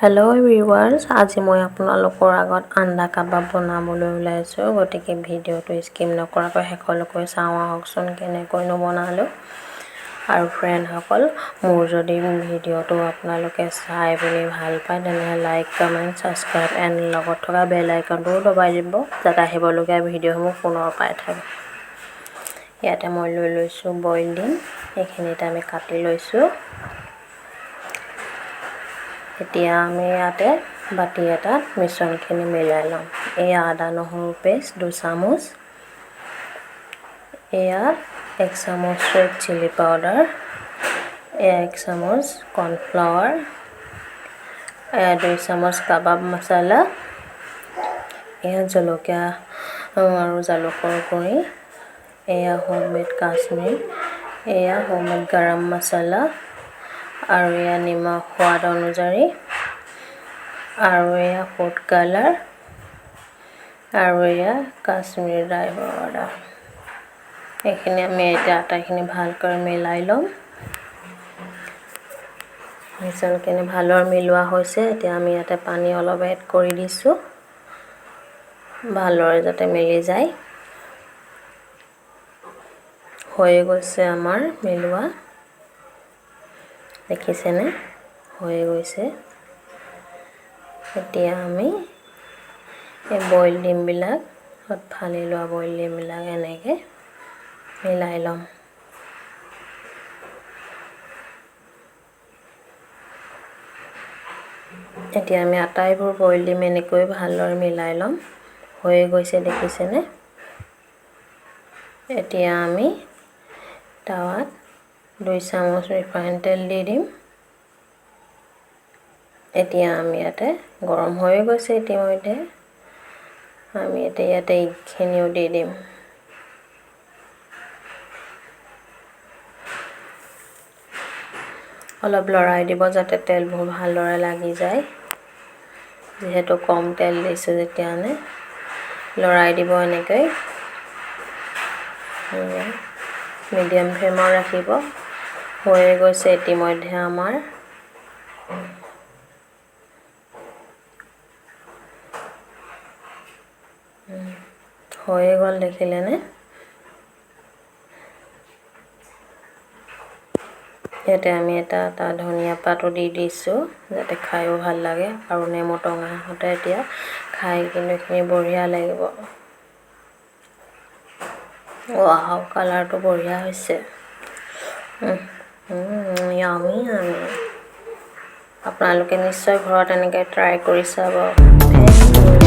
Hello' viewers, আজি মই আপোনালোকৰ আগত আণ্ডা কাবাব বনাবলৈ ওলাইছোঁ। গতিকে ভিডিঅ'টো স্কিপ নকৰাকৈ শেষলৈকে চাওঁ আহকচোন কেনেকৈনো বনালোঁ। আৰু ফ্ৰেণ্ডসকল, মোৰ যদি ভিডিঅ'টো আপোনালোকে চাই পিনি ভাল পায়, তেনেহ'লে লাইক, কমেণ্ট, ছাবস্ক্ৰাইব এণ্ড লগত থকা বেল আইকনটোও দবাই দিব, যাতে আহিবলগীয়া ভিডিঅ'সমূহ পুনৰ পাই থাকে। ইয়াতে মই লৈ লৈছোঁ বইল ডিম, এইখিনিতে আমি কাটি লৈছোঁ। এতিয়া আমি ইয়াতে বাতি এটাত মিশ্ৰণখিনি মিলাই ল'ম। এয়া আদা নহৰু পেষ্ট 2 চামুচ, এয়া 1 চামুচ ৰেড চিলি পাউডাৰ, এয়া 1 চামুচ কৰ্ণফ্লাৱাৰ, এয়া 2 চামুচ কাবাব মছলা, এয়া জলকীয়া আৰু জালুকৰ গুড়ি, এয়া হোমমেড কাশ্মীৰ, এয়া হোমমেড গৰম মছলা আৰু এয়া নিমখ সোৱাদ অনুযায়ী আৰু এয়া ফুড কালাৰ আৰু এয়া কাশ্মীৰ ড্ৰাই পাউডাৰ। এইখিনি আমি এতিয়া আটাইখিনি ভালকৈ মিলাই ল'ম। মিশ্ৰণখিনি ভালদৰে মিলোৱা হৈছে। এতিয়া আমি ইয়াতে পানী অলপ এড কৰি দিছোঁ, ভালদৰে যাতে মিলি যায়। হৈয়ে গৈছে আমাৰ মিলোৱা, দেখিছেনে? হৈয়ে গৈছে। এতিয়া আমি এই বইল ডিমবিলাক, ফালি লোৱা বইল ডিমবিলাক এনেকৈ মিলাই ল'ম। এতিয়া আমি আটাইবোৰ বইল ডিম এনেকৈ ভালদৰে মিলাই ল'ম। হৈয়ে গৈছে, দেখিছেনে? এতিয়া আমি টাৱাত 2 চামুচ ৰিফাইন তেল দি দিম। এতিয়া আমি ইয়াতে গৰম হৈয়ে গৈছে ইতিমধ্যে। আমি এতিয়া ইয়াতে এইখিনিও দি দিম। অলপ লৰাই দিব, যাতে তেলবোৰ ভালদৰে লাগি যায়। যিহেতু কম তেল দিছোঁ যেতিয়া, লৰাই দিব এনেকৈ। মিডিয়াম ফ্লেমত ৰাখিব। হৈয়ে গৈছে ইতিমধ্যে আমাৰ। হৈয়ে গ'ল, দেখিলেনে? ইয়াতে আমি এটা এটা ধনিয়া পাতো দি দিছোঁ, যাতে খায়ো ভাল লাগে আৰু নেমু টেঙা সৈতে এতিয়া খাই কিন্তু এইখিনি বঢ়িয়া লাগিব। ৱাও, কালাৰটো বঢ়িয়া হৈছে। Yummy yummy. আপোনালোকে নিশ্চয় ঘৰত এনেকৈ ট্ৰাই কৰি চাব। Thank U.